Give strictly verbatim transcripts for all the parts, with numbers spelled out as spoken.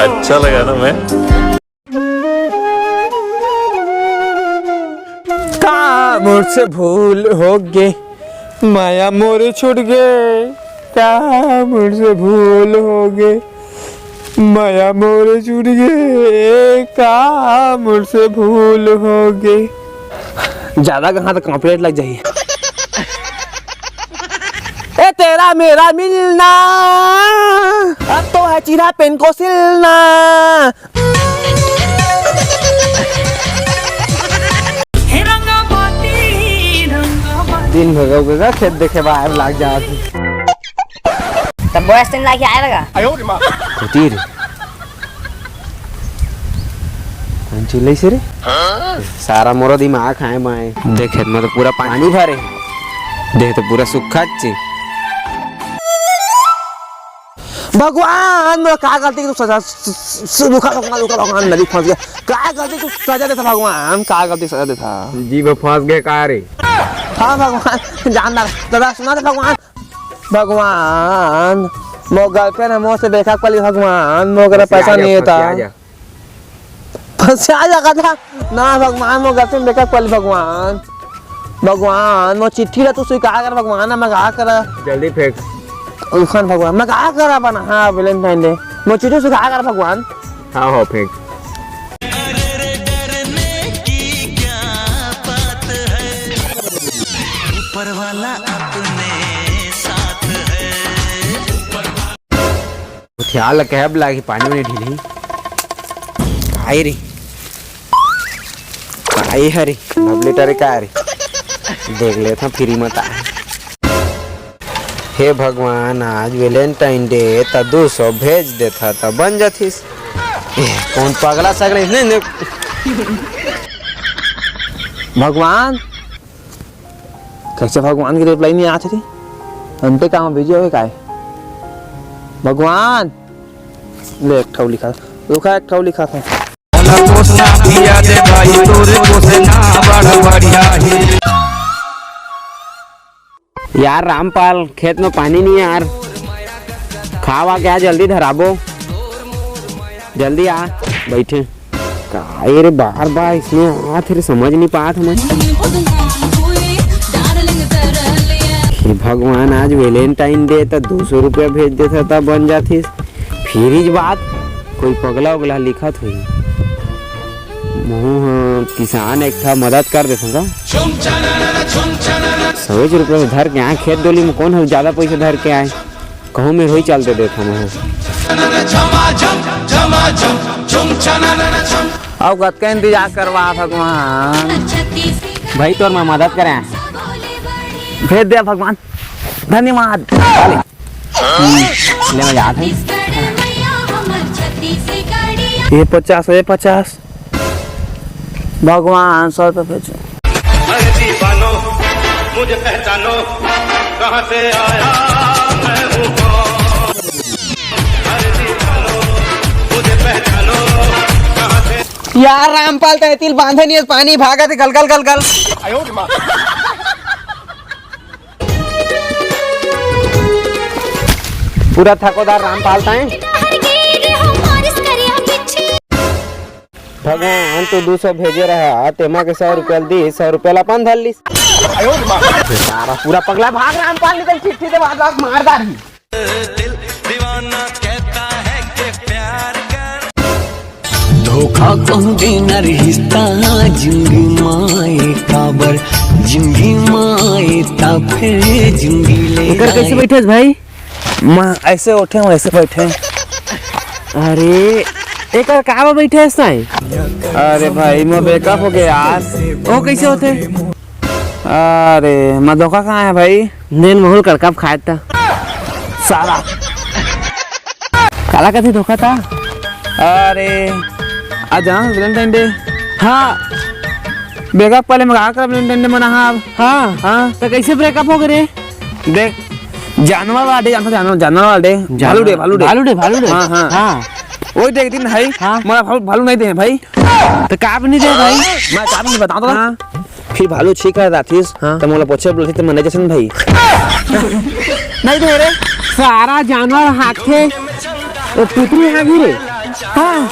अच्छा लगा ना मैं। का मोर से भूल हो गे, माया मोर छूट गे। का मोर से भूल हो गे, माया मोर छूट गे। का मोर से भूल हो गे। ज्यादा कहा तो कॉपीराइट लग जाही। ए तेरा मेरा मिलना, अब तो है चिरा पेन को सिलना। दिन भर रहोगे का खेत देखे बाहर लाग जात। तब बॉयज टीम लाके आए लगा। होती रे। कौन चीज लइसे रे? सारा मोरो दिमाग खाए माए। देख खेत में तो पूरा पानी भरे। देख तो पूरा सूखा चे। भगवान, मोला का गलती के तू सजा, स-, स-, स-, रुका भगवान, रुका भगवान, नदी फंस गया। का गलती तू सजा देता भगवान, का गलती सजा देता? जी, वो फंस गए का रे? हाँ भगवान, जान दादा, दादा सुना दे भगवान। भगवान, मोर गर्लफ्रेंड है, मोर से ब्रेकअप कर ली भगवान, मोर करा फंस गया, पैसा नहीं फंस गया, था। आ जा। फंसा जाता था ना भगवान, मोर गर्लफ्रेंड ब्रेकअप कर ली भगवान। भगवान, मोर चिट्ठी ला तू स्वीकार कर भगवान, मैं का करा? जल्दी फेंक। उफान भगवान, मैं का करा बना? हाँ, वैलेंटाइन डे। मोर चिट्ठी स्वीकार कर भगवान। हाँ, हो फेंक। ख्याल कहे अब लागे पानी में ढीली। आई रे। आई हरी, बबली टरे का रे? देख लेथंव, फ्री मत आ। हे भगवान, आज वैलेंटाइन डे, त दू सौ भेज देथा, त बन जाथिस। ए, कौन पगला सगला इसने ने भगवान, कैसे भगवान के रिप्लाई नहीं आत हे? अंते काम बिजी होवे काय? भगवान, ले एक ठौ लिखा, रुका एक ठौ लिखा था। भोला पोसना धिया दे भाई, तोरे पोसना बड़ा बढ़िया हे। यार रामपाल, खेत में पानी नहीं यार, खावा क्या जल्दी धराबो, जल्दी आ, बैठे। का ये रे बार बार इसने आत हे रे, समझ नहीं पात हमन। हे भगवान, आज वैलेंटाइन डे त दू सौ रुपया भेज देथा त बन जाथिस। फिर इस बात कोई पगला उगला लिखत होही। महूं ह किसान एक ठा मदद कर देथंव का? सौ एक रुपया धर के आए खेत डोली में, कौन ह ज्यादा पैसा धर के आए? कहूँ में होई चल दे देथंव मैं। अउ कतका इंतजार करवा भगवान। भाई तोर मैं मदद करे। भेज दे भगवान, धन्यवाद। ले मैं जात हूँ। ये पचास, ये पचास। भगवान, सौ रुपये भेजो। अरे दीवानो, मुझे पहचानो, कहाँ से आया, मैं हूँ कौन? अरे दीवानो, मुझे पहचानो, कहाँ से? यार रामपाल, तैं तिल बांधे नहीं, पानी भागत हे, गल, गल, गल, गल। पूरा थकोदार रामपाल ताए। भगवान, तू दू सौ भेजे रहा, तेमा के सौ रुपया ल दी, सौ रुपया ल अपन धर लीस। सारा पूरा पगला भाग, रामपाल निकल, ठीक, ठीक, बाद, बाद मार डारही। धोखा कहूँ देना रिश्ता, जिंदगी माए काबर, जिंदगी माए ता फिर जिंदगी ले एकर कैसे जाए। बैठे हस भाई? मैं ऐसे उठे हूँ, ऐसे बैठे। अरे, एकर का बा बैठे हस ताई? अरे भाई, मैं ब्रेकअप हो गया यार। वो कैसे होथे? अरे, मैं धोखा कहाँ है भाई? नेन महूल कड़कप खाए था। साला। काला कथे धोखा था? अरे, आज जाना वैलेंटाइन डे। हाँ। ब्रेकअप पहले मंगा कर वैलेंटाइन डे मना, हाँ, अब। हाँ। हाँ। तो कैसे ब्रेकअप हो गए रे? देख, जानवर वाला डे, जानवर, जानवर, जानवर वाला डे। जानवर। भालू डे, भालू डे। भालू डे, भालू डे। हाँ, हाँ। हाँ। वही देख दिन भाई। हाँ। मोला भालू, भालू नहीं दे भाई। तो का भी नहीं दे भाई? मैं का भी नहीं बताऊँ तो। हाँ। फिर भालू छींक रहा राथिस, हाँ। तो मोला पोछे बोलती तो मैं नहीं जैसन भाई। नहीं दे रे। सारा जानवर हाथे, वो पुतरी हागी रे। हाँ।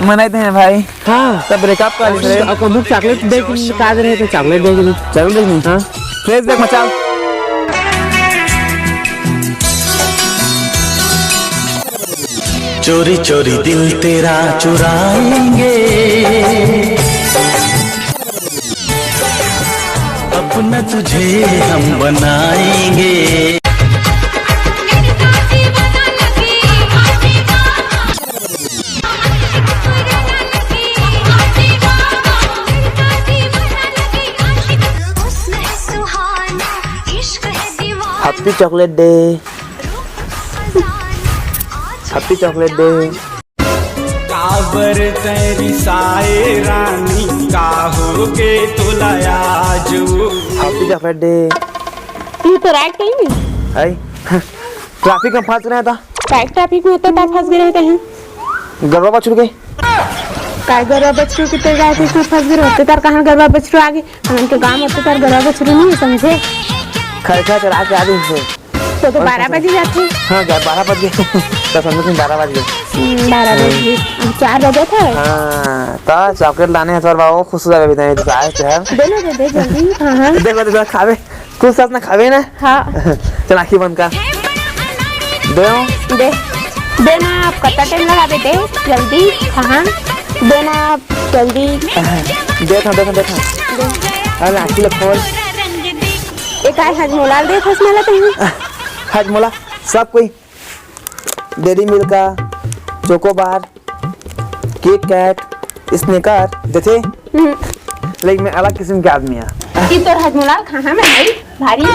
मैं नहीं दे भाई। हाँ। तब ब्रेकअप कर ले। अब अमुक चॉकलेट देख, का दे रहे तो चॉकलेट देख। चल देख। हाँ। फेस देख मचा। चोरी चोरी दिल तेरा चुराएंगे, अपना तुझे हम बनाएंगे। Happy chocolate day. Happy chocolate day. काबर तैं रिसाए रानी, का होगे तोला आज? Happy chocolate day. ये तो राइट टाइम है। हाय। ट्रैफिक में फंस रहा था। राइट ट्रैफिक में होता था, फंस गए रहते हैं। गरवा बछरू के। काय गरवा बछरू के तेरे ट्रैफिक में फंस गए रहते, तार कहाँ गरवा बछरू आ गए? हमन के गांव होते तार गरवा बछरू नहीं है, समझे? खरखा चरा के आ गई से। तो, तो और बारह बजे जाते। हाँ, जा, बारह बज गए। तो समझ में बारह बज गए। हम्म, बारह बज गए। अब चार बजे था। हाँ, तो चॉकलेट लाने हैं सर बाबू, खुश हो जावे, बताए तो आए थे हम। दे ना, दे, दे जल्दी। हाँ, हाँ। देखो, देखो, खावे। खुश साथ ना खावे ना। हाँ। चल, आँखी बंद कर। दे। दे। देना, आप कत्ता टाइम लगा देते? जल्दी। हाँ, हाँ। देना, आप जल्दी। देखा, देखा, देखा। अरे, आँखी ले खोल। एक आय हजमोला दे, हजमोला तो नहीं। हजमोला, सब कोई। डेयरी मिल्क का, चोकोबार, किट कैट, स्निकर देथे। हम्म। लेकिन मैं अलग किस्म के आदमी है। ई तोर हजमोला खाहा मैं भाई, भारी।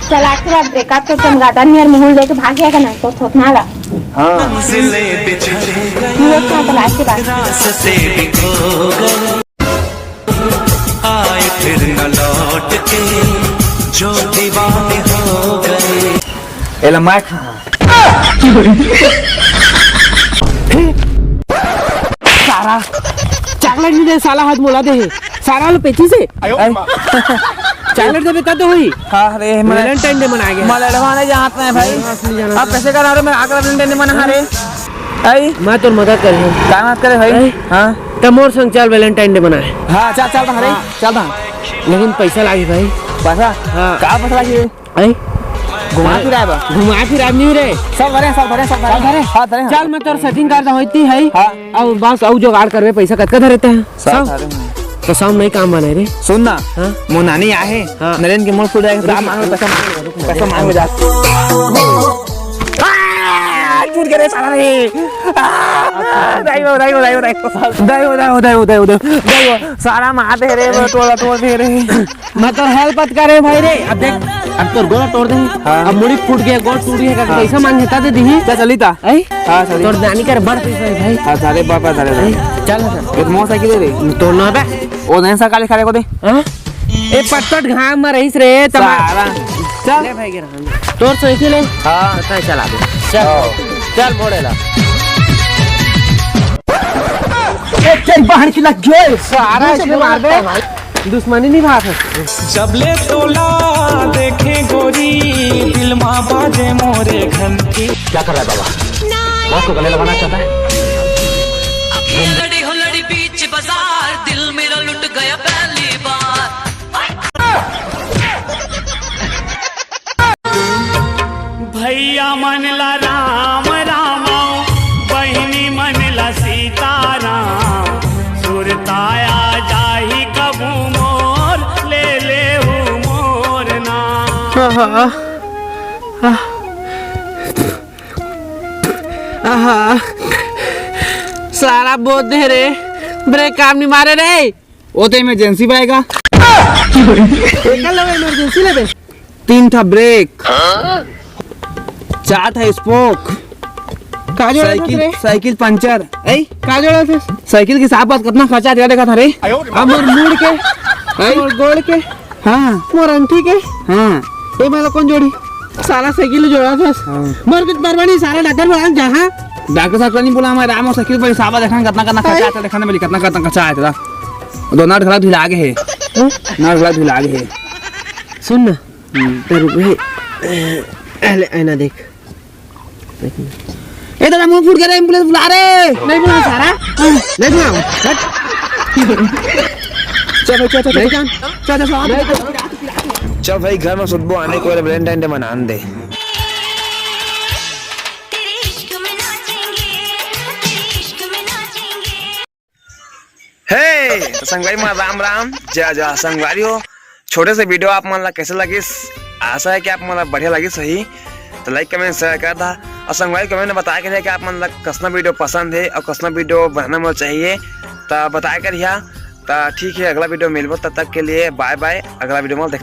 चल, आज के बाद ब्रेकअप तो चमगादड़ नियर मुंह लेके भाग जाएगा ना, तो थोथना ला। हाँ। तू लोग का तलाश के बाद। आए फिर न लौट के, जो दीवाने हो गए। एला मैं खा। सारा चॉकलेट नहीं दे, साला हजमोला दे है। सारा लो पेची से। आयो। चॉकलेट देबे तब तो होई। हाँ रे, मैं वैलेंटाइन डे मनाए गए। मैं लड़वाने जात नहीं भाई। मैं असली जाना अब था। कैसे करा रे, मैं आकर वैलेंटाइन डे मना रे। आई। मैं तोर मदद करे हूँ। का मदद करे भाई? आई। हाँ। त मोर संग चल, वैलेंटाइन डे मनाए। हाँ, चल, चल, हाँ। चल, हाँ। लेकिन पैसा लागी भाई। पैसा? हाँ। का पैसा लागी? आई। घुमा फिराए बा। घुमा फिराए नहीं रे। सब धरे, सब धरे, सब धरे। सब धरे? हाँ, धरे, हाँ। चल, मैं तोर सेटिंग कर देहूँ, इतनी है। हाँ। अब बस, अब जुगाड़ करबे, पैसा कतका धरे ते हैं? सब सब? धरे हैं। तो सब नहीं काम बने रे। सुन ना, हाँ? मोर नानी आहे, हाँ। नरेन के मोर फूट जाएगा, पैसा मांग, पैसा मांग, पैसा मांग जा। आ, टूट गया रे साला रे। आ, दाई हो, दाई हो, दाई हो, दाई हो। दाई हो, दाई हो, दाई हो, दाई हो, दाई हो। दाई हो, सारा मार दे रे, वो टोला तोड़ दे रे। मैं तो हेल्प मत करे भाई रे। अब देख, अब तोर गोड़ तोड़ दे। हाँ। अब मुड़ी फूट गया, गोड़ टूट गया, हाँ। पैसा मांगे ता दे दी। क्या चली ता? आई? हाँ, चली। तोर नानी कर बड़ पैसा है भाई। हाँ, सारे बाप, सारे, सारे। चल ना। एक मोटरसाइकिल दे रे। तोर ना बे। ओ नहीं, सा काले खड़े को दे। हाँ? ए पटपट घाम में रहीस रे, तमा-, सारा। चल। ले भाई, गिरा। तोर साइकिल है? हाँ। तो चला दे। चल। हाँ। चल, मोड़े ला। ए, तेरी बहन की लग गई। सारा इसमें मार दे। दुश्मनी नहीं भाग सकती। जब ले तोला देखे गोरी, दिल मा बाजे मोरे घंटी। क्या कर रहा है बाबा? आपको गले लगाना चाहता है? लड़ी हो लड़ी बीच बाजार, दिल मेरा लुट गया पहली बार। भैया मन ला राम राम, बहिनी मन ला सीताराम, सुरताया जाही कभू मोर, ले ले हूँ मोर नाम। आहा, आह, आहा, सारा बोल दे रे, ब्रेक काम नहीं मारे रे। वो तो इमरजेंसी पाएगा। एकर लोग इमरजेंसी लेबे। तीन ठा ब्रेक, चार ठा स्पोक, का जोड़ा था साइकिल, रे? Cycle puncture. ऐ? का जोड़ा था? साइकिल के साथ पास कितना खर्चा आ गया देखा था रे? अब मोर मुड़ के, ऐ? मोर गोड़ के, हाँ। मोर अंगठी के, हाँ। ये मतलब कौन जोड़ी? साला साइकिल जोड़ा था। हाँ। मोर कुछ परवाह नहीं, साला डॉक्टर बोला जहाँ डॉक्टर साहब तो नहीं बोला, मैं राम और साइकिल पर हिसाब देखा, कितना कितना खर्चा आता, देखा ना मेरी, कितना कितना खर्चा आया तेरा। दो नाट घला ढिला आगे है। हाँ? नाट घला ढिला आगे है। सुन ना, हम्म। तेरे रुक, ए, ए, ले, ऐना देख। ए, तेरा मुंह फूट गया रे, एम्बुलेंस बुला रे। नहीं बुला सारा। नहीं बुला। हट। चल भाई, चल, चल, चल। नहीं जान। चल, चल, चल। चल भाई, घर में सुतबो, आने को Valentine Day मनान दे। हे, तो संगवारी मन राम राम, जय जय। संगवारी हो, छोटे से वीडियो आप मन ला कैसे लगिस? आशा है कि आप मन ला बढ़िया लगिस होही। तो like, comment, share कर दा। और संगवारी, comment में बताया करिहा कि आप मन ला कसना वीडियो पसंद है और कसना वीडियो बनाना मन चाहिए, तो बताया करिहा। तो ठीक है, अगला वीडियो मिलबो, तब तक के लिए bye bye। अगला वीडियो में देख